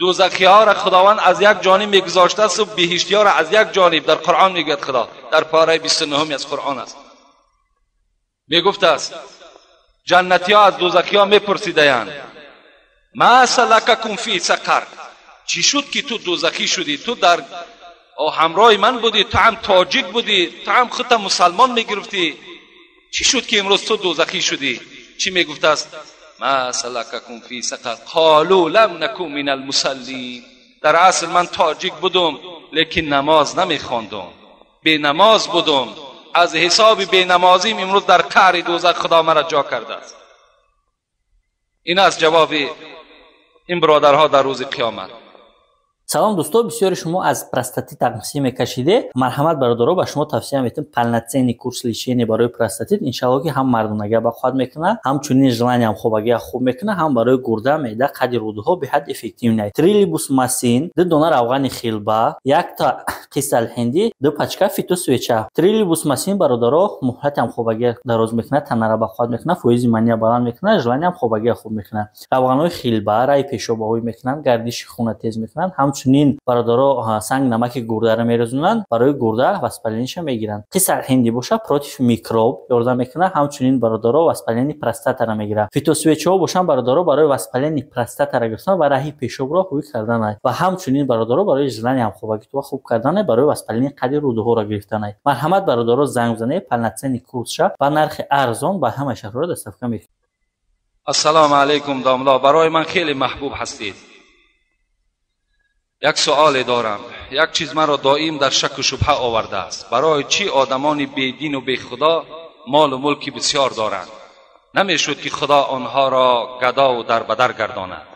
دوزخی ها را خداوند از یک جانب میگذاشته است و بهشتی ها را از یک جانب. در قرآن میگوید خدا، در پاره 29 از قرآن است، میگفت است جنتی ها از دوزخی ها میپرسیدند ما سلککم فی سقر، چی شد که تو دوزخی شدی؟ تو در همراه من بودی، تو هم تاجیک بودی، تو هم خودت مسلمان میگرفتی، چی شد که امروز تو دوزخی شدی؟ چی میگفت است؟ ما سلککم فی سقر قالوا لم نکن من المصلین. در اصل من تاجیک بودم لیکن نماز نمیخواندم، بی نماز بودم، از حساب بی نمازیم امروز در قعر دوزخ خدا مرا جا کرده است. این از جواب این برادرها در روز قیامت. Салом дӯсто, бисёри шумо аз простатит тақсим мекашиде. Марҳамат бародаро, ба шумо тавсия метем полноценный курс лечения барои простатит. Иншалло ки ҳам мардонагия бақувват мекунад, ҳамчунин желаниям хобагия хуб мекунад, ҳам барои гурда, меъда, қади рӯдаҳо беҳад эффективный. Трилибус масин, 2 дона равғани хилба, 1 та қисалҳиндӣ, 2 пачка фитосвеча. Трилибус масин бародаро муҳлатиам хобагия дароз мекунад, танара бақувват мекунад, фоизи мания баланд мекунад, желаниям хобагия хуб мекунад. Равғанҳои хилба раи пешобаҳоӣ мекунанд, гардиши хуна тез мекунанд, ҳамчунин бародаро санг намаки гурдаро мерезонанд, барои гурда воспалениша мегиранд. Қисалҳиндӣ боша против микроб ёрдам мекунад, ҳамчунин бародаро воспаление простатаро мегирад. Фитосвечаҳо бошанд бародаро барои воспаление простатаро гирифтан ва раҳи пешобро ҳуй карданай ва ҳамчунин бародаро барои желание ҳамхобагитро хуб карданай, барои воспаление қади рӯдаҳоро гирифтанай. Марҳамат бародаро, занг бизанед, полноценный курсша ба нархи арзон ба ҳамаи шаҳрҳоро доставка мекунем. Ассалому алайкум домла, барои ман хеле маҳбуб ҳастед. Як суоле дорам, як чиз маро доим дар шаку шубҳа овардааст. Барои чӣ одамони бедину бехудо молу мулки бисёр доранд? Намешуд ки худо онҳоро гадову дарбадар гардонад?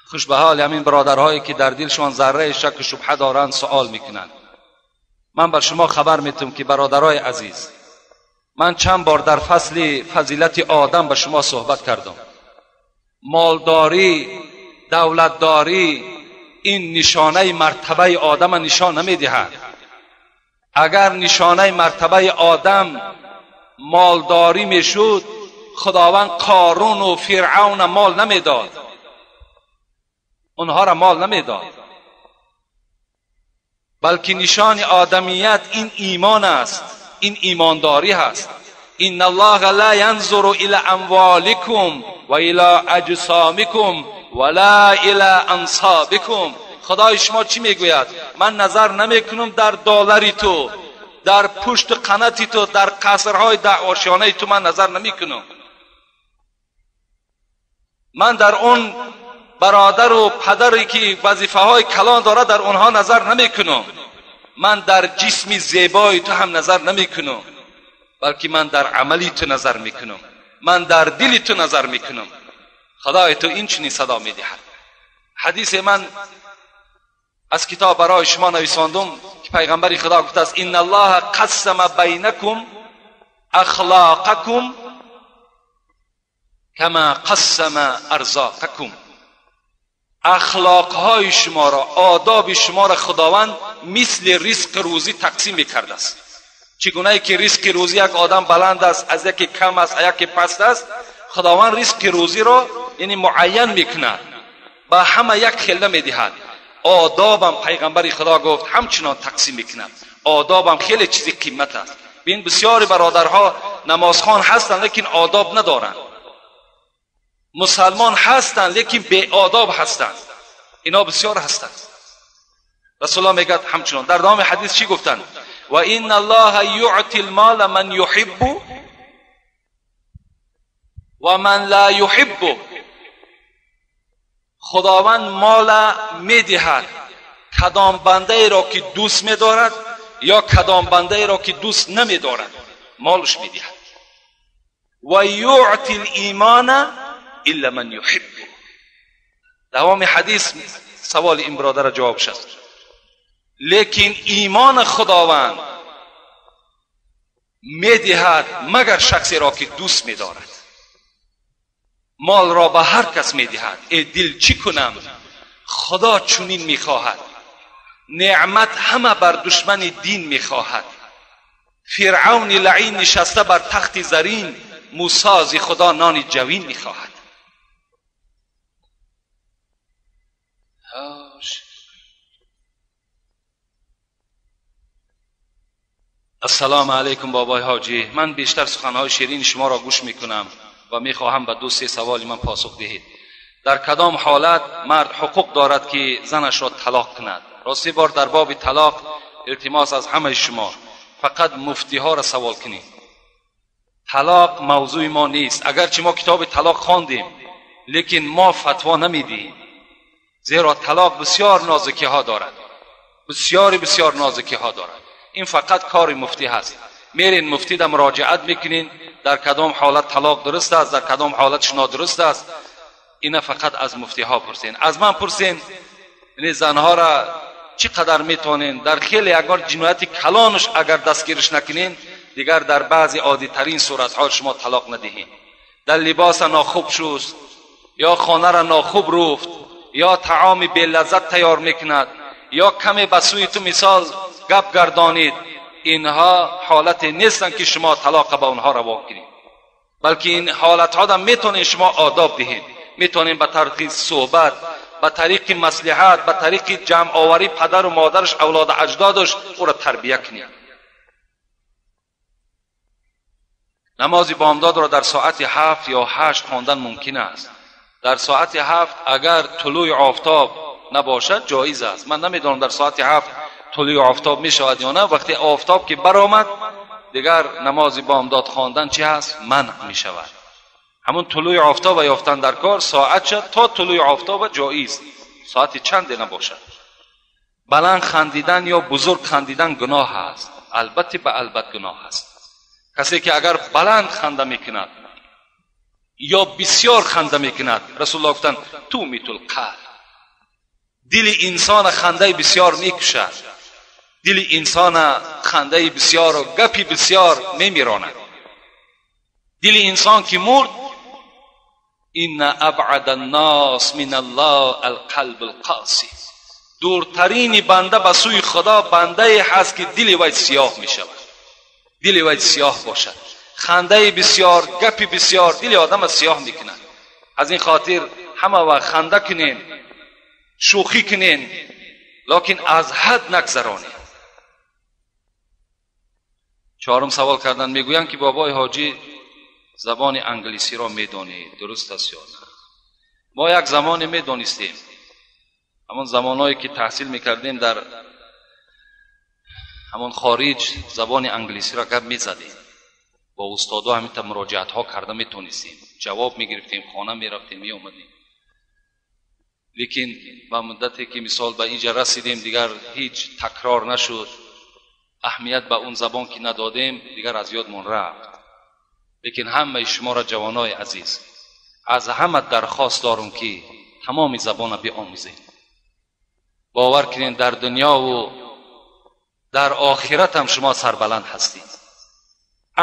Хуш ба ҳоли ҳамин бародарҳое ки дар дилшон зарраи шаку шубҳа доранд, суол мекунанд. Ман бар шумо хабар метум ки бародарои азиз, ман чанд бор дар фасли фазилати одам ба шумо суҳбат кардам. Молдорӣ, давлатдорӣ ин нишонаи мартабаи одама нишон намедиҳад. Агар нишонаи мартабаи одам молдорӣ мешуд, худованд Қоруну Фиръавна мол намедод, онҳоро мол намедод, балки нишони одамият ин имон аст, ин имондорӣ ҳаст. Ин аллоҳа ла янзуру ила амволикум ва ила аҷсомикум ва ла ила ансобикум. Худои шумо чӣ мегӯяд? Ман назар намекунам дар доллари ту, дар пушти қанати ту, дар қасрҳои ошёнаи ту ман назар намекунам. Ман дар он бародару падаре ки вазифаҳои калон дорад, дар онҳо назар намекунам. Ман дар ҷисми зебои ту ҳам назар намекунам, балки ман дар амали ту назар мекунам, ман дар дили ту назар мекунам. Худои ту ин чунин садо медиҳад. Ҳадисе ман аз китоб барои шумо нависондум ки пайғамбари худо гуфтааст: инна аллоҳа қассама байнакум ахлоқакум кама қассама арзоқакум. Ахлоқҳои шуморо, одоби шуморо худованд мисли ризқи рӯзӣ тақсим мекардааст. Чӣ гунае ки ризқи рӯзӣ як одам баланд аст, аз яке кам аст, аз яке паст аст, худованд ризқи рӯзиро яъне муайян мекунад, ба ҳама як хел намедиҳад. Одобам пайғамбари худо гуфт ҳамчунон тақсим мекунад. Одобам хеле чизи қимат аст. Бин, бисёри бародарҳо намозхон ҳастанд, лекин одоб надоранд, мусалмон ҳастанд, лекин беодоб ҳастанд. Ино бисёр ҳастанд. Расулуллоҳ мегӯяд ҳамчунон дар давоми ҳадис чӣ гуфтанд? Ва инна аллоҳа юъти лмола ман юҳиббу ва ман ла юҳиббу. Худованд мола медиҳад кадом бандаеро ки дӯст медорад ё кадом бандаеро ки дӯст намедорад, молш медиҳад. Ва юъти лимона илла ман юҳиббу. Давоми ҳадис саволи ин бародара ҷавоб шуд. Лекин имони худованд медиҳад магар шахсеро ки дӯст медорад. Молро ба ҳар кас медиҳад. Э дил, чӣ кунам, худо чунин мехоҳад. Неъмат ҳама бар душмани дин мехоҳад. Фиръавни лаъин нишаста бар тахти зарин, Мусо зи худо нони ҷавин мехоҳад. Ассалому алайкум бобои ҳоҷӣ. Ман бештар суханҳои ширини шуморо гӯш мекунам ва мехоҳам ба ду-се саволи ман посух диҳед. Дар кадом ҳолат мард ҳуқуқ дорад ки занашро талоқ кунад? Рости бор дар боби талоқ илтимос аз ҳамаи шумо фақат муфтиҳоро савол кунед. Талоқ мавзӯи мо нест. Агарчи мо китоби талоқ хондем, лекин мо фатво намедиҳем, зеро талоқ бисёр нозукиҳо дорад, бисёри бисёр нозукиҳо дорад. Ин фақат кори муфтӣ ҳаст. Мерин муфтида муроҷиат мекунин, дар кадом ҳолат талоқ дуруст аст, дар кадом ҳолатш нодуруст аст. Ина фақат аз муфтиҳо пурсен. Аз ман пурсен, яъне занҳоро чӣ қадар метавонен дар хеле агар ҷинояти калонш агар дастгириш накунен, дигар дар баъзе оддитарин суратҳо шумо талоқ надиҳед. Дар либоса нохуб шуст, ё хонара нохуб руфт, ё таоми белаззат тайёр мекунад, ё каме ба сӯи ту мисол гап гардонид, инҳо ҳолате нестанд ки шумо талоқа ба онҳо раво кунед, балки ин ҳолатҳо метавонед шумо одоб диҳед, метавонед ба тариқи суҳбат, ба тариқи маслиҳат, ба тариқи ҷамъоварӣ падару модараш, авлоду аҷдодаш ӯро тарбия кунед. Намози бомдодро дар соати 7 ё 8 хондан мумкин аст. Дар соати 7 агар тулӯи офтоб набошад ҷоиз аст. Ман намедонам дар соати 7 тулӯи офтоб мешавад ё на. Вақте офтоб ки баромад, дигар намози бомдод хондан чи ҳаст? Манъ мешавад. Ҳамун тулӯи офтоб ёфтан дар кор соат шад то тулӯи офтоб ҷоиз, соати чанде набошад. Баланд хандидан ё бузург хандидан гуноҳ аст. Албатта ба албат гуноҳ аст. Касе ки агар баланд ханда мекунад ё бисёр ханда мекунад, Расулуллоҳ гуфтанд тумитул қалб, дили инсона хандаи бисёр мекушад, дили инсона хандаи бисёру гапи бисёр мемиронад. Дили инсон ки мурд, инна абъада аннос мин аллоҳ алқалб алқоси, дуртарини банда ба сӯи Худо бандае ҳаст ки дили вай сиёҳ мешавад, дили вай сиёҳ бошад. Хандаи бисёр, гапи бисёр дили одама сиёҳ мекунад. Аз ин хотир ҳама вақт ханда кунен, шӯхӣ кунен, лекин аз ҳад нагзаронед. Чорум савол кардан, мегӯянд ки бобои ҳоҷӣ забони англисиро медонед, дуруст аст ё на? Мо як замоне медонистем, ҳамон замонҳое ки таҳсил мекардем дар ҳамон хориҷ забони англисиро гап мезадем, бо устодо ҳаминта муроҷиатҳо карда метонистем, ҷавоб мегирифтем, хона мерафтем, меомадем. Лекин ба муддате ки мисол ба инҷа расидем, дигар ҳеҷ такрор нашуд, аҳамият ба он забон ки надодем, дигар аз ёдмон рафт. Лекин ҳамаи шуморо ҷавонои азиз аз ҳама дархост дорум ки тамоми забонро биомӯзед. Бовар кунед, дар дунёву дар охират ҳам шумо сарбаланд ҳастед.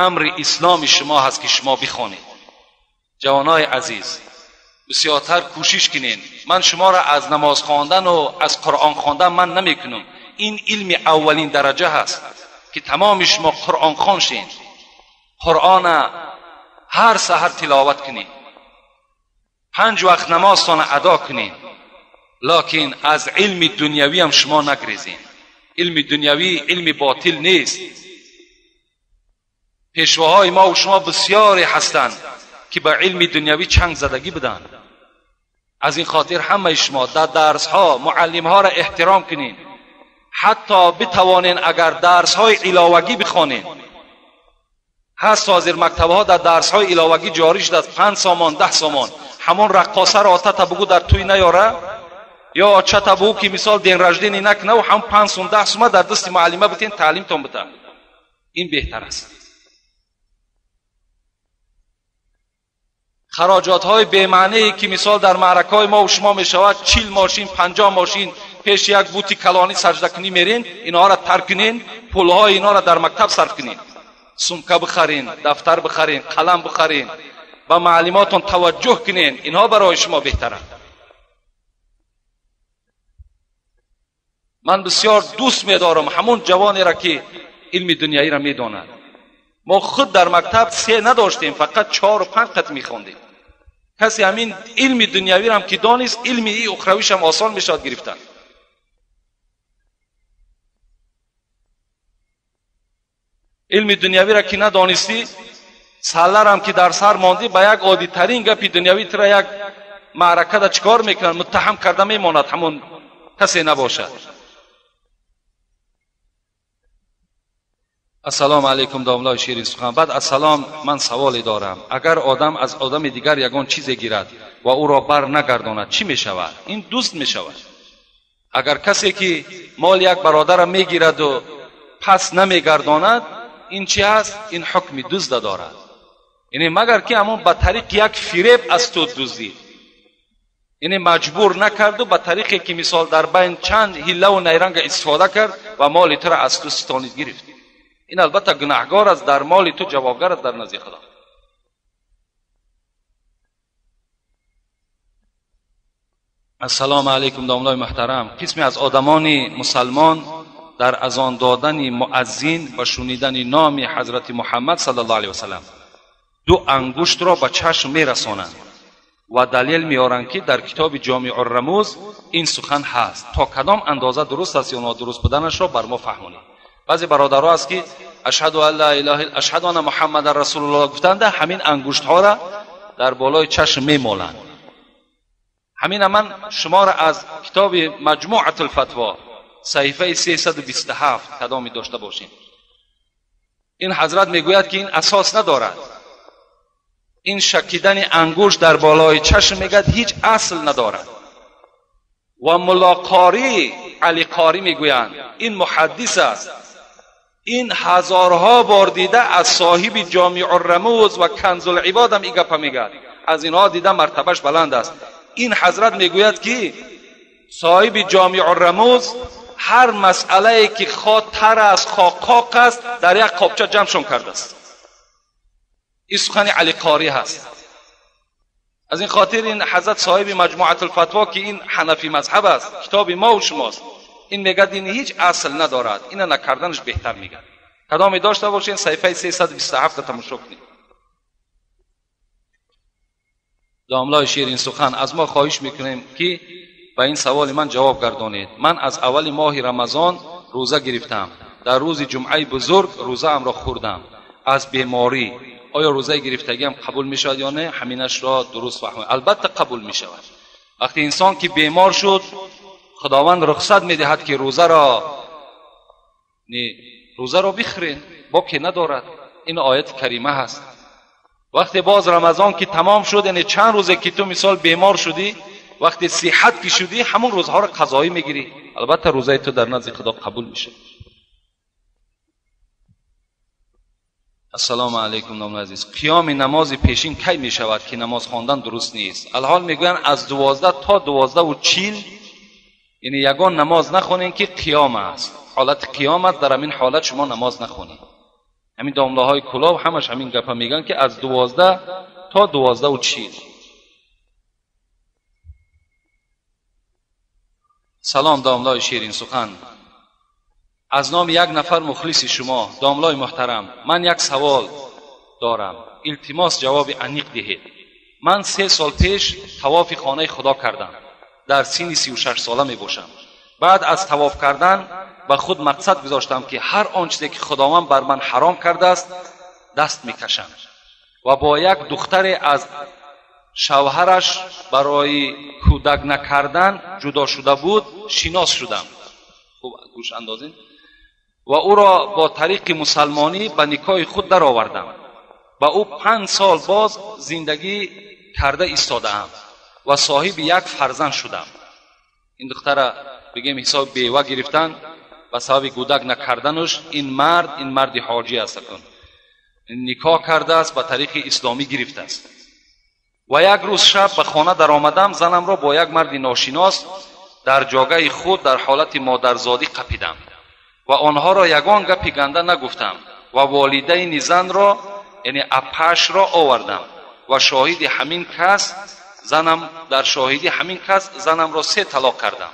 Амри исломи шумо ҳаст ки шумо бихонед. Ҷавонои азиз, бисёртар кӯшиш кунед. Ман шуморо аз намоз хондану аз Қуръон хондан ман намекунам. Ин илми аввалин дараҷа ҳаст ки тамоми шумо қуръонхон шед, қуръона ҳар саҳар тиловат кунед, 5 вақт намозтона адо кунед, лекин аз илми дунявӣ ҳам шумо нагрезед. Илми дунявӣ илми ботил нест. Пешвоҳои мо ва шумо бисёре ҳастанд ки ба илми дунявӣ чанг задагӣ буданд. Аз ин хотир ҳамаи шумо дар дарсҳо муаллимҳоро эҳтиром кунед, ҳатто битавонед агар дарсҳои иловагӣ бихонед. Ҳаст ҳозир мактабҳо дар дарсҳои иловагӣ ҷорӣ шудааст, 5 сомон, 10 сомон. Ҳамон раққосаро отата бугӯ дар тӯй наёра, ё очата бугӯ ки мисол день рождения накунаву ҳам 5 сум, 10 сума дар дасти муаллима битен, таълимтон бита. Ин беҳтар аст. Хароҷотҳои бемаънее ки мисол дар маъракаҳои мо ва шумо мешавад, 40 мошин, 50 мошин пеши як бути калонӣ саҷдакунӣ мерен, инҳоро тарк кунен, пулҳои инҳоро дар мактаб сарф кунен. Сумка бихарен, дафтар бихарен, қалам бихарен, ба маълимотон таваҷҷӯҳ кунен, инҳо барои шумо беҳтаранд. Ман бисёр дӯст медорам ҳамон ҷавонеро ки илми дунявиро медонад. Мо худ дар мактаб 3 надоштем, фақат 4 ва 5 қат мехондем. Касе ҳамин илми дунявиро ҳам ки донист, илми ухравиш ҳам осон мешавад гирифтан. Илми дунявиро ки надонистӣ, салларам ки дар сар мондӣ, ба як оддитарин гапи дунявӣ тура як маъракада чикор мекунанд? Муттаҳам карда мемонад, ҳамон касе набошад. Ассалому алайкум, домлаи ширин сухан. Баъд ассалом, ман саволе дорам. Агар одам аз одами дигар ягон чизе гирад ва ӯро бар нагардонад, чӣ мешавад? Ин дӯст мешавад. Агар касе ки моли як бародарро мегираду пас намегардонад, ин чӣ ҳаст? Ин ҳукми дузда дорад. Яъне магар ки ҳамон ба тариқи як фиреб аз ту дуздид, яъне маҷбур накарду ба тариқе ки мисол дар байн чанд ҳиллаву найранга истифода кард ва моли туро аз ту ситонид гирифт. Ин албатта гунаҳгор аст, дар моли ту ҷавобгар аст дар назди Худо. Ассалому алайкум, домлаи муҳтарам. Қисме аз одамони мусалмон дар азон додани муаззин ва шунидани номи ҳазрати Муҳаммад саллаллоҳу алайҳи васаллам ду ангуштро ба чашм мерасонанд ва далел меоранд, ки дар китоби Ҷомеъ-ур-Румуз ин сухан ҳаст. То кадом андоза дуруст аст ё нодуруст буданашро бар мо фаҳмонед. Баъзе бародаро аст ки ашҳаду ан ла илаҳа илла ашҳаду анна муҳаммадан расулуллоҳ гуфтанда ҳамин ангуштҳоро дар болои чашм мемоланд. Ҳамина ман шуморо аз китоби Маҷмӯатул Фатво саҳифаи 327 кадоме дошта бошем. Ин ҳазрат мегӯяд ки ин асос надорад. Ин шакидани ангушт дар болои чашм мегӯяд ҳеҷ асл надорад. Ва мулоқорӣ Алиқорӣ мегӯянд ин муҳаддис аст. Ин ҳазорҳо бор дида аз соҳиби Ҷомеъ-ур-Румуз ва Канзул-Ибод ҳам ин гапа мегӯяд. Аз инҳо дида мартабаш баланд аст. Ин ҳазрат мегӯяд ки соҳиби Ҷомеъ-ур-Румуз ҳар масъалае ки хо тар аст, хо қоқ аст, дар як қобча ҷамъшон кардааст. Ин сухани Алиқорӣ ҳаст. Аз ин хотир ин ҳазрат соҳиби Маҷмӯатул-Фатво ки ин ҳанафӣ мазҳаб аст, китоби мо ва шумост, ин мегӯяд ин ҳеҷ асл надорад, ина накарданаш беҳтар мегӯяд. Кадоме дошта бошед, саҳифаи 327 тамошо кунед. Домлаи ширин сухан, аз мо хоҳиш мекунем ки ба ин саволи ман ҷавоб гардонед. Ман аз аввали моҳи Рамазон рӯза гирифтам. Дар рӯзи ҷумъаи бузург рӯзаамро хӯрдам аз беморӣ. Оё рӯзаи гирифтагиам қабул мешавад ё не? Ҳаминашро дуруст фаҳмед. Албатта қабул мешавад. Вақте инсон ки бемор шуд, Худованд рухсат медиҳад ки рӯзаро бихӯред, боке надорад. Ин ояти карима ҳаст. Вақте боз Рамазон ки тамом шуд, яъне чанд рӯзе ки ту мисол бемор шудӣ, вақте сиҳат ки шудӣ, ҳамон рӯзҳоро қазоӣ мегирӣ. Албатта рӯзаи ту дар назди Худо қабул мешавад. Ассалому алайкум, номи азиз. Қиёми намози пешин кай мешавад ки намоз хондан дуруст нест? Алҳол мегӯянд аз 12 то 12:40, яъне ягон намоз нахонед ки қиём аст. Ҳолати қиём аст, дар ҳамин ҳолат шумо намоз нахонед. Ҳамин домлаҳои кулоб ҳамаш ҳамин гапа мегӯянд ки аз 12 то 12:40. Салом, домлаи ширин сухан. Аз номи як нафар мухлиси шумо, домлаи муҳтарам, ман як савол дорам. Илтимос ҷавоби аниқ диҳед. Ман 3 сол пеш тавофи хонаи Худо кардам. Дар синни 36 сола мебошам. Баъд аз тавоф кардан ба худ мақсад гузоштам ки ҳар он чизе ки Худованд бар ман ҳаром кардааст даст мекашам. Ва бо як духтаре аз шавҳараш барои кӯдак накардан ҷудо шуда буд шинос шудам. Хуб гӯш андозед. Ва ӯро бо тариқи мусалмонӣ ба никоҳи худ даровардам. Ба ӯ 5 сол боз зиндагӣ карда истодаам ва соҳиби як фарзанд шудам. Ин духтара бигем ҳисоб бева гирифтан ба сабаби гудак накарданаш, ин марди ҳоҷӣ аст, никоҳ кардааст, ба тариқи исломӣ гирифтааст. Ва як рӯз шаб ба хона даромадам, занамро бо як марди ношинос дар ҷогаи худ дар ҳолати модарзодӣ қапидам ва онҳоро ягон гапи ганда нагуфтам ва волидайни занро, яъне апашро овардам ва шоҳиди ҳамин кас занам, дар шоҳиди ҳамин кас занамро 3 талоқ кардам.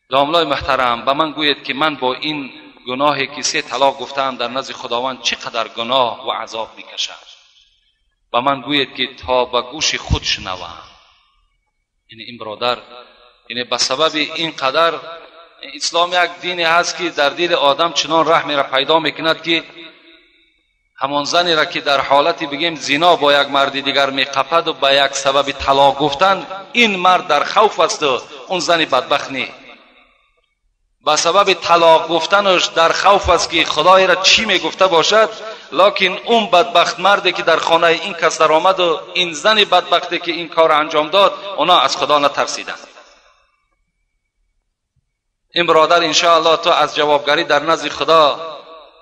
Домлаи муҳтарам, ба ман гӯед ки ман бо ин гуноҳе ки 3 талоқ гуфтаам дар назди Худованд чӣ қадар гуноҳ ва азоб мекашам. Ба ман гӯед ки то ба гӯши худ шунавам. Яъне ин бародар, яъне ба сабаби ин қадар ислом як дине ҳаст ки дар дили одам чунон раҳмеро пайдо мекунад ки Ҳамон занеро ки дар ҳолати бигем зино бо як марди дигар меқапад ва ба як сабаби талоқ гуфтан, ин мард дар хавф аст ва он зани бадбахт не. Ба сабаби талоқ гуфтанаш дар хавф аст ки худоеро чӣ мегуфта бошад, лекин он бадбахт марде ки дар хонаи ин кас даромад ва ин зани бадбахте ки ин кор анҷом дод, онҳо аз худо натарсиданд. Ин бародар, иншоаллоҳ ту аз ҷавобгарӣ дар назди худо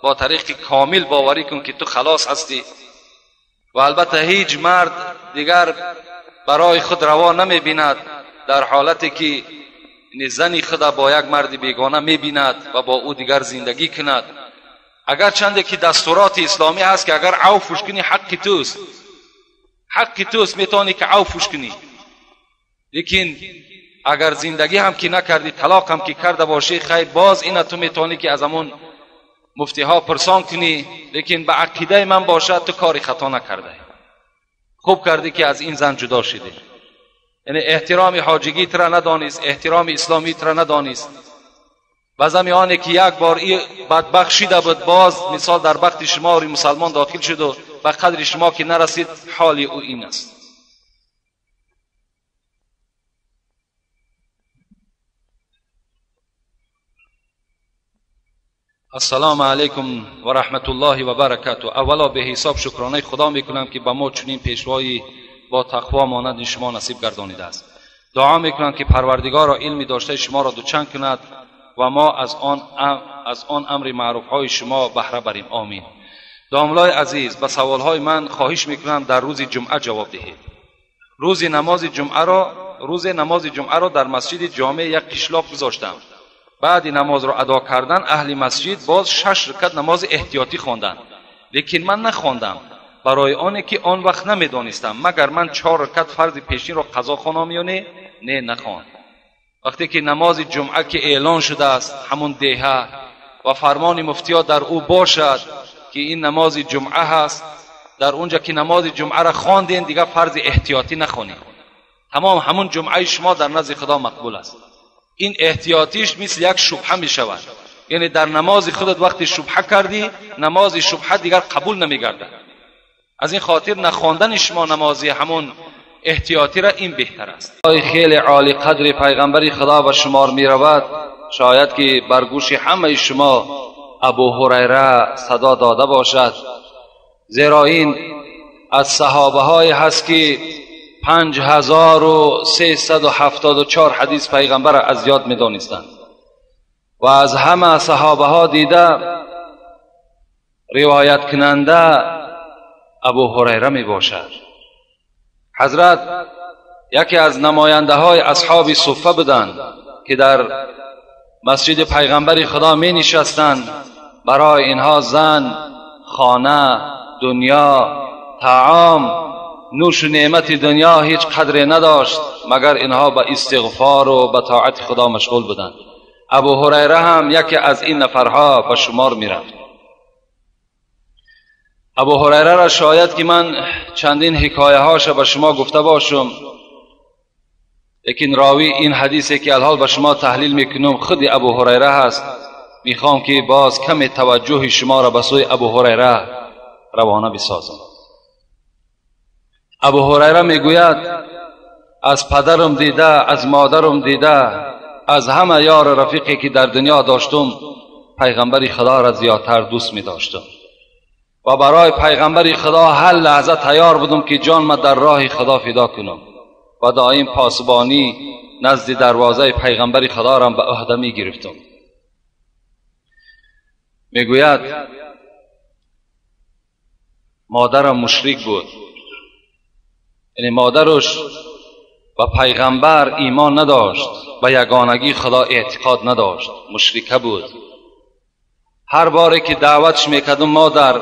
бо тариқи комил боварӣ кун ки ту халос ҳастӣ. Ва албатта ҳеҷ мард дигар барои худ раво намебинад дар ҳолате ки зани худа бо як марди бегона мебинад ва бо ӯ дигар зиндагӣ кунад. Агарчанде ки дастуроти исломӣ ҳаст ки агар авфуш кунӣ ҳаққи туст, ҳаққи туст, метавонӣ ки авфуш кунӣ, лекин агар зиндагӣ ҳам ки накардӣ, талоқ ҳам ки карда бошӣ, хайр, боз ина ту метавонӣ ки аз ҳамон муфтиҳо пурсон кунӣ, лекин ба ақидаи ман бошад ту кори хато накардаӣ, хуб кардӣ ки аз ин зан ҷудо шудӣ. Яъне эҳтироми ҳоҷигӣ тура надонист, эҳтироми исломӣ тура надонист. Ба зами оне ки як бор и бадбахт шида буд, боз мисол дар бахти шумо мусалмон дохил шуду ба қадри шумо ки нарасид, ҳоли ӯ ин аст. Ассалому алайкум ва раҳматуллоҳи ва баракатуҳ. Аввало ба ҳисоб шукронаи худо мекунам ки ба мо чунин пешвои бо тақво монанди шумо насиб гардонидааст. Дуо мекунам ки парвардигоро илми доштаи шуморо дучанд кунад ва мо аз он амри маъруфҳои шумо баҳра барем. Омин. Домлои азиз, ба саволҳои ман хоҳиш мекунам дар рӯзи ҷумъа ҷавоб диҳед. Рӯзи намози ҷумъаро дар масҷиди ҷомеъ як қишлоқ гузоштам. Баъди намозро адо кардан аҳли масҷид боз 6 ракат намози эҳтиётӣ хонданд, лекин ман нахондам барои оне ки он вақт намедонистам магар ман 4 ракат фарзи пешинро қазо хонам ё не? Не, нахон. Вақте ки намози ҷумъа ки эълон шудааст ҳамон деҳа ва фармони муфтиё дар ӯ бошад ки ин намози ҷумъа ҳаст, дар онҷа ки намози ҷумъаро хондем дигар фарзи эҳтиётӣ нахонем. Тамом ҳамон ҷумъаи шумо дар назди худо мақбул аст. Ин эҳтиётиш мисли як шубҳа мешавад. Яъне дар намози худат вақте шубҳа кардӣ, намози шубҳа дигар қабул намегардад. Аз ин хотир нахондани шумо намози ҳамон эҳтиётиро ин беҳтар аст. Хеле олӣ қадри пайғамбари худо ба шумор меравад. Шояд ки бар гӯши ҳамаи шумо Абу Ҳурайра садо дода бошад, зеро ин аз саҳобаҳое ҳаст ки 5374 ҳадис пайғамбарро аз ёд медонистанд ва аз ҳама саҳобаҳо дида ривояткунанда Абу Ҳурайра мебошад. Ҳазрат яке аз намояндаҳои асҳоби суффа буданд ки дар масҷиди пайғамбари худо менишастанд. Барои инҳо зан, хона, дунё, таом, нӯшу неъмати дунё ҳеҷ қадре надошт, магар инҳо ба истиғфору ба тоати худо машғул буданд. Абу Ҳурайра ҳам яке аз ин нафарҳо ба шумор мерафт. Абу Ҳурайраро шояд ки ман чандин ҳикояҳоша ба шумо гуфта бошам, лекин ровӣ ин ҳадисе ки алҳол ба шумо таҳлил мекунам худи Абу Ҳурайра ҳаст. Мехоҳам ки боз каме таваҷҷӯҳи шуморо ба сӯи Абу Ҳурайра равона бисозам. Абу Ҳурайра мегӯяд аз падарам дида, аз модарам дида, аз ҳама ёру рафиқе ки дар дунё доштум, пайғамбари худоро зиёдтар дӯст медоштам ва барои пайғамбари худо ҳар лаҳза тайёр будам ки ҷонма дар роҳи худо фидо кунам ва доим посбонӣ назди дарвозаи пайғамбари худорам ба ӯҳда мегирифтам. Мегӯяд модарам мушрик буд, яъне модараш ба пайғамбар имон надошт, ба ягонагии худо эътиқод надошт, мушрика буд. Ҳар боре ки даъватш мекардам модар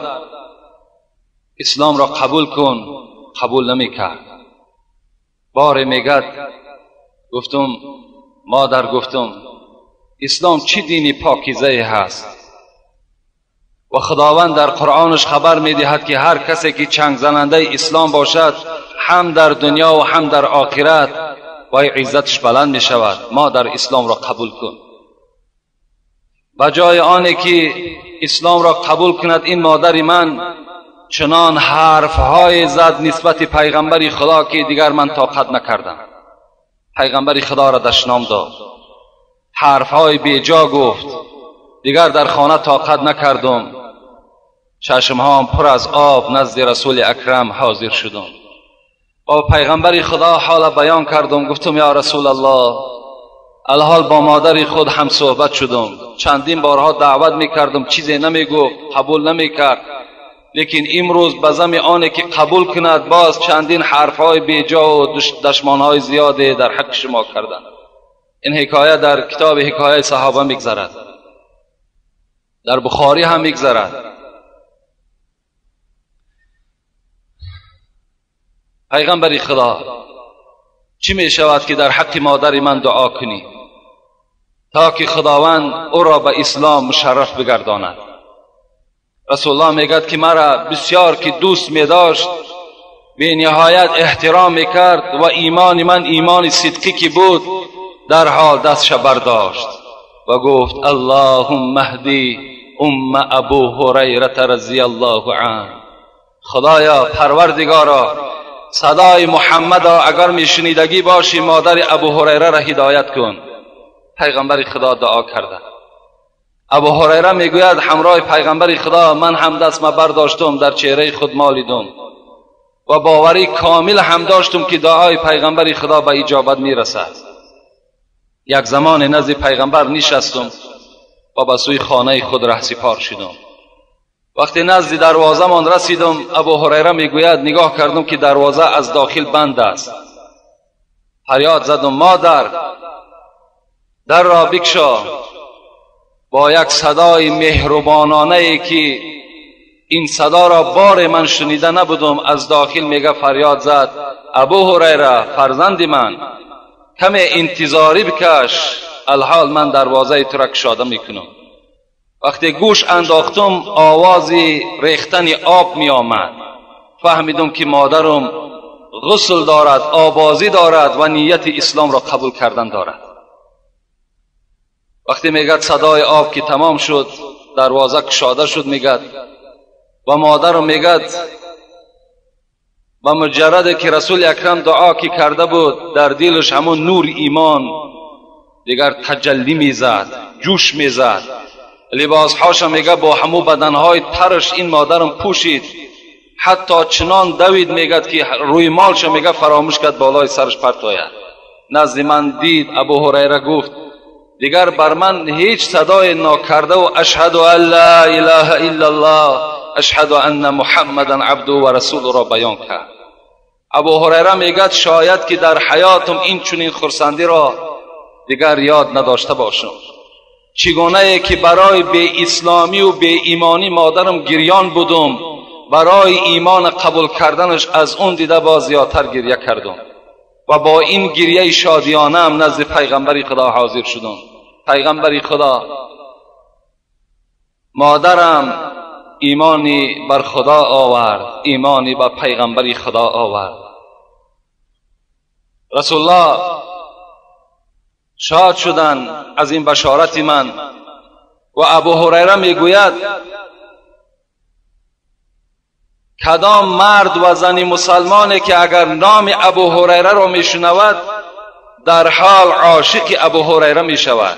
исломро қабул кун, қабул намекард. Боре мегад гуфтум модар, гуфтум ислом чӣ дини покизае ҳаст ва худованд дар қуръонаш хабар медиҳад ки ҳар касе ки чангзанандаи ислом бошад ҳам дар дунё ва ҳам дар охират вай иззаташ баланд мешавад. Модар исломро қабул кун. Ба ҷои оне ки исломро қабул кунад, ин модари ман چنان حرفهای زد نسبت پیغمبر خدا که دیگر من طاقت نکردم. پیغمبر خدا را دشنام داد، حرفهای بیجا گفت. دیگر در خانه طاقت نکردم، چشمهام پر از آب نزد رسول اکرم حاضر شدم. با پیغمبر خدا حال بیان کردم، گفتم یا رسول الله، الحال با مادر خود هم صحبت شدم، چندین بارها دعوت میکردم، چیزی نمیگفت، قبول نمیکرد، لیکن امروز به زم آنه که قبول کند باز چندین حرفهای بیجا و دشمانهای زیاده در حق شما کردند. این حکایه در کتاب حکایه صحابه میگذرد، در بخاری هم میگذرد. پیغمبر خدا، چی می شود که در حق مادر من دعا کنی تا که خداوند او را به اسلام مشرف بگرداند؟ رسول الله میگد که مرا بسیار که دوست می داشت، به نهایت احترام میکرد و ایمان من ایمان صدقی که بود، در حال دستش برداشت و گفت اللهم اهدی ام ابو هریره رضی الله عنه. خدایا پروردگارا، صدای محمد را اگر میشنیدگی باشی مادر ابو هریره را هدایت کن. پیغمبر خدا دعا کرده. ابو هریره میگوید همراه پیغمبر خدا من هم دست ما برداشتم، در چهره خود مالیدم و باوری کامل هم داشتم که دعای پیغمبر خدا به اجابت میرسد. یک زمان نزد پیغمبر نشستم و به سوی خانه خود رهسپار شدم. وقتی نزد دروازه من رسیدم، ابو هریره میگوید نگاه کردم که دروازه از داخل بند است. فریاد زدم مادر، در را بکشا. با یک صدای مهربانانه ای که این صدا را بار من شنیده نبودم، از داخل میگه فریاد زد ابو هریره فرزند من، کم انتظاری بکش، الحال من دروازه تو را کشاده میکنم. وقتی گوش انداختم آواز ریختن آب می آمد. فهمیدم که مادرم غسل دارد، آبازی دارد و نیت اسلام را قبول کردن دارد. وقتی میگد صدای آب که تمام شد، دروازه کشاده شد، میگد و مادرم میگد و مجرد که رسول اکرم دعا که کرده بود، در دلش همون نور ایمان دیگر تجلی میزد، جوش میزد. لباسهاش میگه با همو بدنهای ترش این مادرم پوشید، حتی چنان دوید میگد که روی مالش میگه فراموش کرد بالای سرش پرت آید. نزد من دید ابو هریره گفت دیگر بر من هیچ صدای ناکرده و اشهد ان لا اله الا الله اشهد ان محمدا عبده و رسول را بیان کرد. ابو هریره میگد شاید که در حیاتم این چنین خرسندی را دیگر یاد نداشته باشم. چگونه که برای بی اسلامی و بی ایمانی مادرم گریان بودم، برای ایمان قبول کردنش از اون دیده باز زیادتر گریه کردم و با این گریه شادیانه هم نزد پیغمبر خدا حاضر شدم. پیغمبر خدا، مادرم ایمانی بر خدا آورد، ایمانی بر پیغمبر خدا آورد. رسول الله شاد شدن از این بشارت من و ابو هریره میگوید کدام مرد و زن مسلمانی که اگر نام ابو هریره را میشنود در حال عاشق ابو هریره میشود.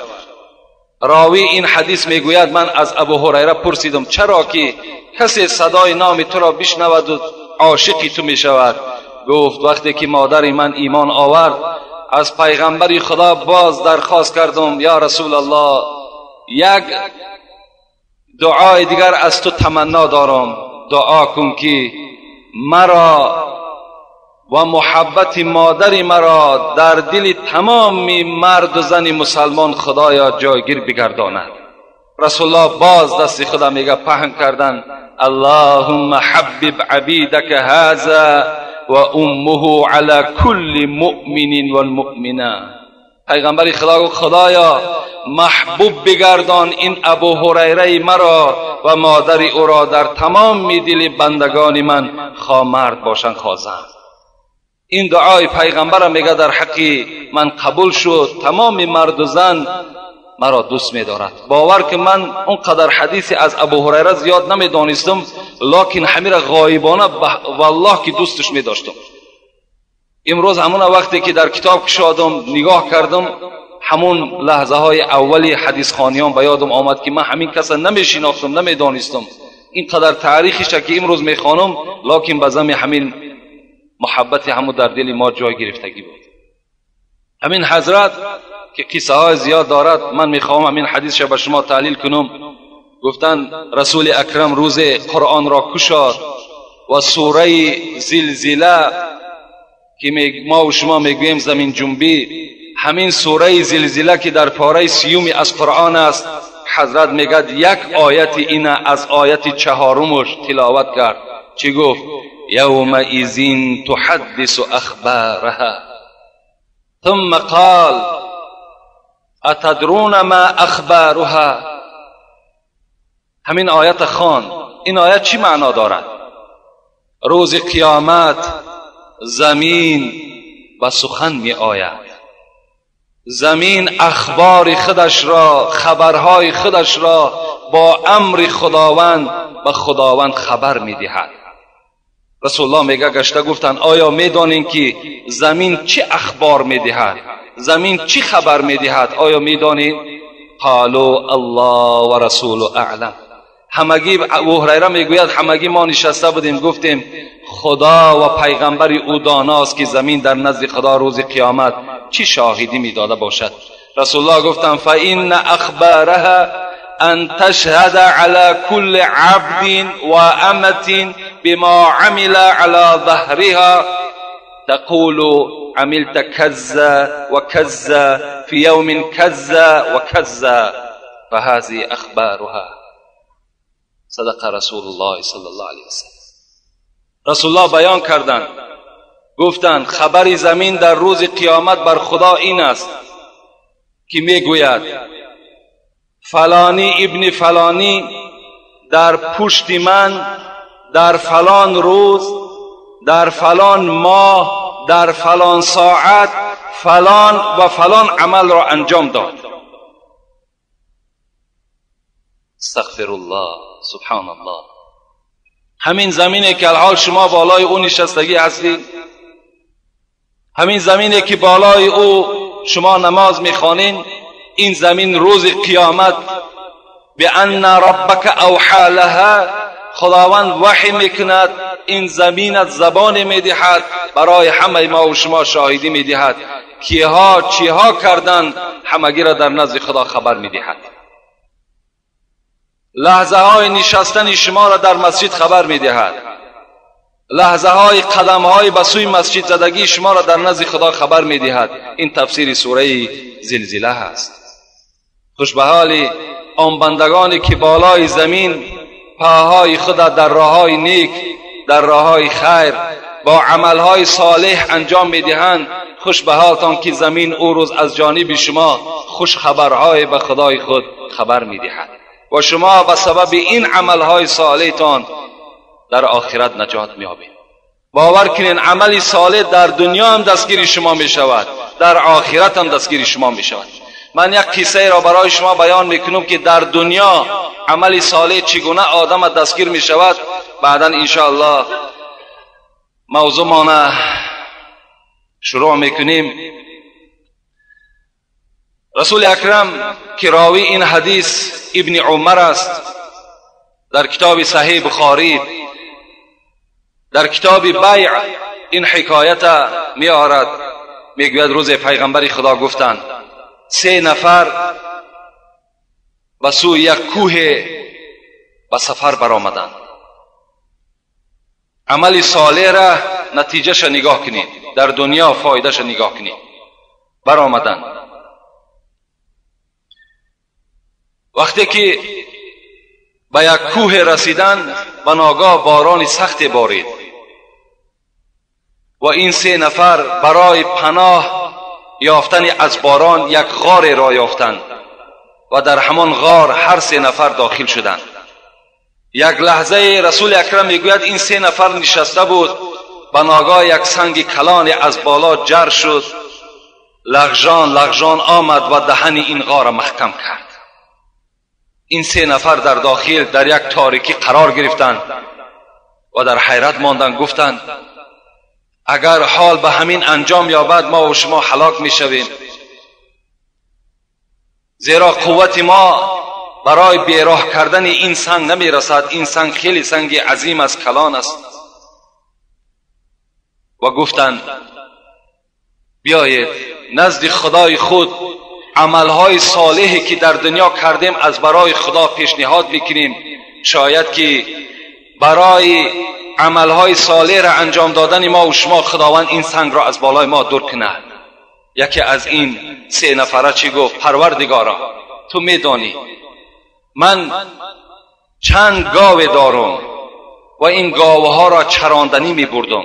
راوی این حدیث میگوید من از ابو هریره پرسیدم چرا که کسی صدای نام تو را بشنود و عاشق تو میشود؟ گفت وقتی که مادر من ایمان آورد از پیغمبر خدا باز درخواست کردم یا رسول الله یک دعای دیگر از تو تمنا دارم، دعا کن که مرا و محبت مادر مرا در دل تمام مرد و زن مسلمان خدایا جایگیر بگرداند. رسول الله باز دست خدا میگه پهن کردن اللهم حبب عبیدک هذا و امه علی کل مؤمن والمؤمنه. پیغمبر خدا گفت خدایا محبوب بگردان این ابو هریره مرا و مادر او را در تمام دل بندگان من، خواه مرد باشند خواه زن. این دعای پیغمبر میگه در حقی من قبول شد. تمام مرد و زن مرا دوست می‌دارد. باور که من اونقدر حدیثی از ابو هریره زیاد نمیدانستم، لکن همین غایبانه والله که دوستش می‌داشتم. امروز همون وقتی که در کتاب کشادم نگاه کردم، همون لحظه های اولی حدیث خوانیان به یادم آمد که من همین کس نمیشناختم، نمیدانستم. اینقدر تاریخش که امروز میخوانم، لکن به زمین همین محبت همون در دل ما جای گرفتگی بود. همین حضرت که قصه های زیاد دارد، من میخوام همین حدیث را به شما تحلیل کنم. گفتن رسول اکرم روز قرآن را کشاد و سوره زلزله که ما و شما میگوییم زمین جنبی، همین سوره زلزله که در پاره 30 از قرآن است، حضرت میگد یک آیت این از آیت 4 تلاوت کرد. چی گفت؟ یومئذ تحدث اخبارها ثم قال اتدرون ما اخبارها. همین آیت خوان. این آیت چی معنا دارد؟ روز قیامت زمین به سخن می آید، زمین اخبار خودش را، خبرهای خودش را با امر خداوند به خداوند خبر می دهد. رسول الله میگه گشته گفتن آیا میدانین که زمین چه اخبار می دهد؟ زمین چی خبر می دهد؟ آیا میدانین؟ قالوا الله و رسول اعلم. همگی ابو هریره میگوید همگی ما نشسته بودیم، گفتیم خدا و پیغمبر او داناست که زمین در نزد خدا روز قیامت چی شاهدی میداده باشد. رسول الله گفتند فإن اخبارها ان تشهد على كل عبد و امة بما عمل على ظهرها تقول عملت كذا وكذا في يوم كذا وكذا فهذه اخبارها. صدق رسول الله صلی الله علیه وسلم. رسول الله بیان کردند، گفتند خبر زمین در روز قیامت بر خدا این است که میگوید فلانی ابن فلانی در پشت من در فلان روز در فلان ماه در فلان ساعت فلان و فلان عمل را انجام داد. استغفر الله، سبحان الله. همین زمینه که الحال شما بالای او نشستگی هستید، همین زمینه که بالای او شما نماز میخوانین، این زمین روز قیامت بأن ربک اوحى لها، خداوند وحی میکند، این زمین از زبان میدهد برای همه ما و شما شاهدی میدهد کیها چیها کردند، همگی را در نزد خدا خبر میدهد. لحظه های نشستن شما را در مسجد خبر میدهد، لحظه های قدم های به سوی مسجد زدگی شما را در نزد خدا خبر میدهد. این تفسیر سوره زلزله هست. خوش به حال آن بندگانی که بالای زمین پاهای خود در راههای نیک، در راههای خیر با عملهای صالح انجام میدهند. خوش به حالتان که زمین او روز از جانب شما خوش خبرهای به خدای خود خبر میدهد و شما به سبب این عملهای صالحتان در آخرت نجات میابید. باور کنین عمل صالح در دنیا هم دستگیر شما میشود، در آخرت هم دستگیر شما میشود. من یک قصه را برای شما بیان میکنم که در دنیا عمل صالح چگونه آدم دستگیر میشود. بعدا انشاءالله موضوع ما شروع میکنیم. رسول اکرم که راوی این حدیث ابن عمر است، در کتاب صحیح بخاری در کتاب بیع این حکایت می آرد. میگوید روز پیغمبر خدا گفتند 3 نفر به سوی یک کوه به سفر برآمدند. عمل صالح را نتیجهش نگاه کنید، در دنیا فایدهش نگاه کنید. برآمدند. وقتی که به یک کوه رسیدند، به ناگاه باران سخت بارید و این 3 نفر برای پناه یافتن از باران یک غار را یافتند و در همان غار هر 3 نفر داخل شدند. یک لحظه رسول اکرم میگوید این 3 نفر نشسته بود، به ناگاه یک سنگ کلان از بالا جر شد. لغژان لغژان آمد و دهن این غار محکم کرد. این سه نفر در داخل در یک تاریکی قرار گرفتند و در حیرت ماندند. گفتند اگر حال به همین انجام یابد ما و شما هلاک میشویم، زیرا قوت ما برای بیراه کردن این سنگ نمیرسد. این سنگ خیلی سنگ عظیم است، کلان است. و گفتند بیایید نزد خدای خود عملهای صالحی که در دنیا کردیم از برای خدا پیشنهاد میکنیم، شاید که برای عملهای صالح را انجام دادن ما و شما خداوند این سنگ را از بالای ما دور کند. یکی از این سه نفره چی گفت؟ پروردگارا تو میدانی من چند گاو دارم و این گاوها را چراندنی میبردم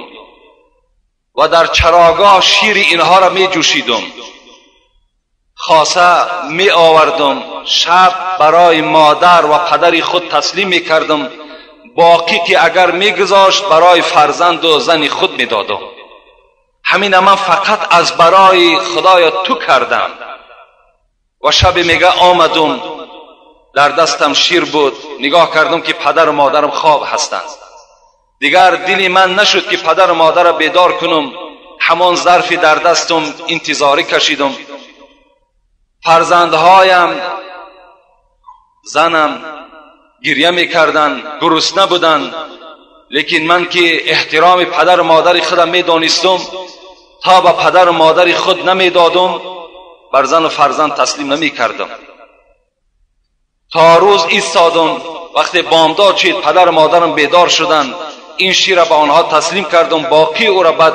و در چراگاه شیر اینها را می جوشیدم، خاصه می آوردم، شب برای مادر و پدر خود تسلیم می کردم، باقی که اگر می گذاشت برای فرزند و زن خود می دادم. همین من فقط از برای خدای تو کردم. و شب میگه آمدم، در دستم شیر بود، نگاه کردم که پدر و مادرم خواب هستند. دیگر دلی من نشد که پدر و مادر را بیدار کنم، همان ظرفی در دستم انتظاری کشیدم. فرزندهایم، زنم گریه میکردند، گرسنه بودند، لیکن من که احترام پدر و مادر خودم میدانستم، تا به پدر و مادر خود نمیدادم بر زن و فرزند تسلیم نمیکردم. تا روز ایستادم، وقتی بامداد شد پدر و مادرم بیدار شدند، این شیر را به آنها تسلیم کردم، باقی او را بعد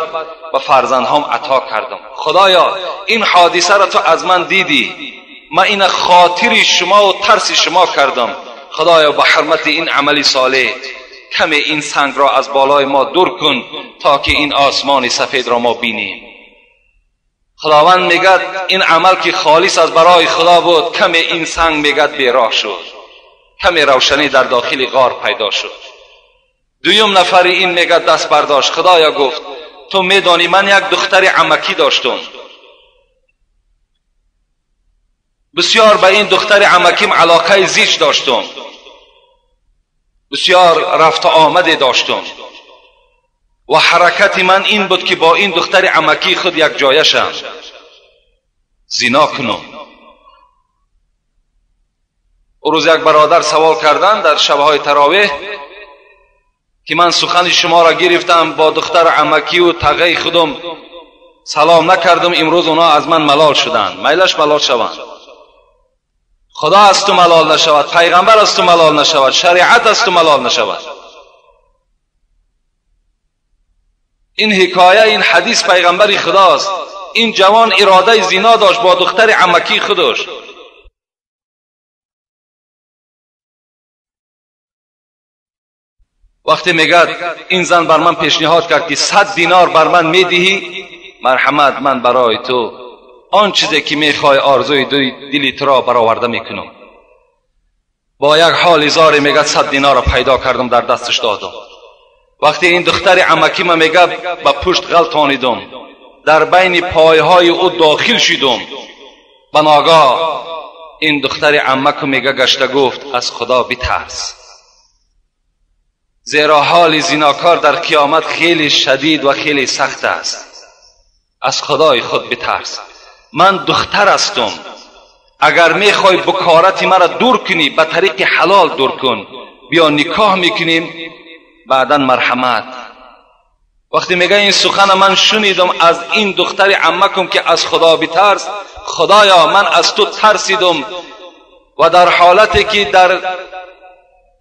به فرزندهام عطا کردم. خدایا این حادثه را تو از من دیدی، من این خاطر شما و ترس شما کردم. خدایا به حرمت این عمل صالح کمی این سنگ را از بالای ما دور کن تا که این آسمان سفید را ما بینیم. خداوند میگد این عمل که خالص از برای خدا بود، کمی این سنگ میگد بیراه شد، کمی روشنی در داخل غار پیدا شد. دویم نفری این میگد دست برداشت. خدایا گفت تو میدانی من یک دختر عمکی داشتم، بسیار به این دختر عمکیم علاقه زیچ داشتم، بسیار رفت آمده داشتم و حرکت من این بود که با این دختر عمکی خود یک جایه شم، زنا کنم. او روز یک برادر سوال کردن در شبهای تراویح که من سخن شما را گرفتم، با دختر عمکی و تغی خودم سلام نکردم، امروز اونا از من ملال شدند. میلش ملال شوند. خدا از تو ملال نشود، پیغمبر از تو ملال نشود، شریعت از تو ملال نشود. این حکایه، این حدیث پیغمبر خداست. این جوان اراده زنا داشت با دختر عمکی خودش. وقتی میگد این زن بر من پیشنهاد کرد که 100 دینار بر من میدهی، مرحمت من برای تو آن چیزی که میخوای آرزوی دلی تو را برآورده میکنم. با یک حال زاری میگه 100 دینار را پیدا کردم، در دستش دادم. وقتی این دختر عمکی من میگه به پشت غلطانیدم، در بین پایهای او داخل شدم. به ناگاه این دختر عمک میگه گشته گفت از خدا بترس، زیرا حال زیناکار در قیامت خیلی شدید و خیلی سخت است. از خدای خود بترس. من دختر هستم، اگر میخوای بکارت مرا دور کنی به طریق حلال دور کن، بیا نکاح میکنیم بعدا مرحمت. وقتی میگه این سخن من شنیدم از این دختر عمکم که از خدا بترس، خدایا من از تو ترسیدم و در حالتی که در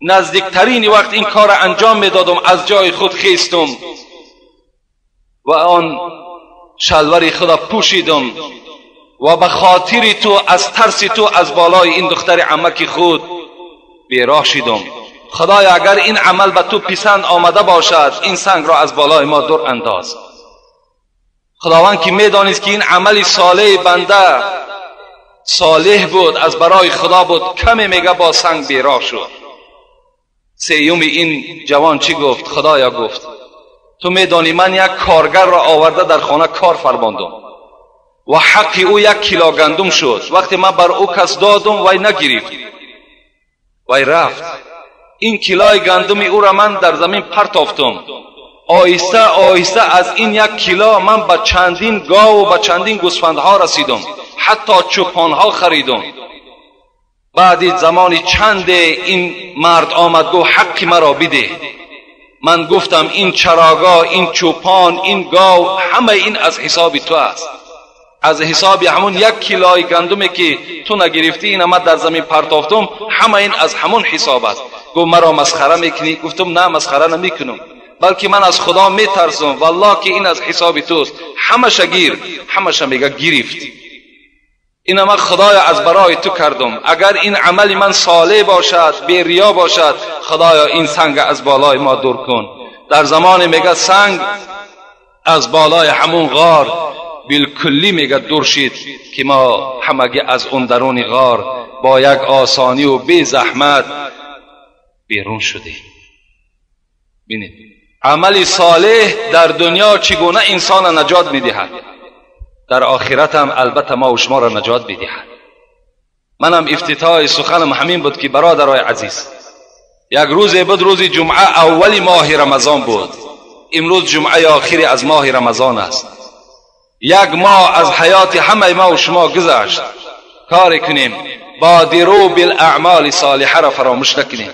نزدیکترین وقت این کار انجام میدادم از جای خود خیستم و آن شلوار خدا پوشیدم و به خاطر تو از ترس تو از بالای این دختر عمک خود بیراه شدم. خدایا اگر این عمل به تو پسند آمده باشد این سنگ را از بالای ما دور انداز. خداوند که میدانست که این عمل صالح بنده صالح بود، از برای خدا بود، کمی میگه با سنگ بیراه شد. سیوم این جوان چی گفت؟ خدایا گفت تو میدانی من یک کارگر را آورده در خانه کار فرماندم، و حق او 1 کیلو گندم شد. وقتی من بر او کس دادم، وی نگرفت، وی رفت. این کیلوی گندم او را من در زمین پرتافتم. آهسته آهسته از این 1 کیلو من به چندین گاو و به چندین گوسفندها رسیدم، حتی چوپانها خریدم. بعد زمانی چند این مرد آمد، گفت حق مرا بده. من گفتم این چراگاه، این چوپان، این گاو، همه این از حساب تو است، از حساب همون 1 کیلوی گندمی که تو نگرفتی، این من در زمین پرتافتم، همه این از همون حساب است. گفت مرا مسخره میکنی؟ گفتم نه، مسخره نمیکنم، بلکه من از خدا میترسم. والله که این از حساب توست، همش گیر. همش میگه گرفت. این من خدایا از برای تو کردم. اگر این عمل من صالح باشد، بی ریا باشد، خدایا این سنگ از بالای ما دور کن. در زمان میگه سنگ از بالای همون غار بالکلی میگه دور شید که ما همگی از اون درون غار با یک آسانی و بی زحمت بیرون شدیم. بینید عمل صالح در دنیا چگونه انسان نجات میدهد، در آخرت هم البته ما و شما را نجات میدهد. منم افتتاح سخنم همین بود که برادرای عزیز، یک روز بود، روز جمعه اول ماه رمضان بود. امروز جمعه آخری از ماه رمضان است. یک ماه از حیات همه ما و شما گذشت. کار کنیم، بادروا بالاعمال صالحه را فراموش نکنیم.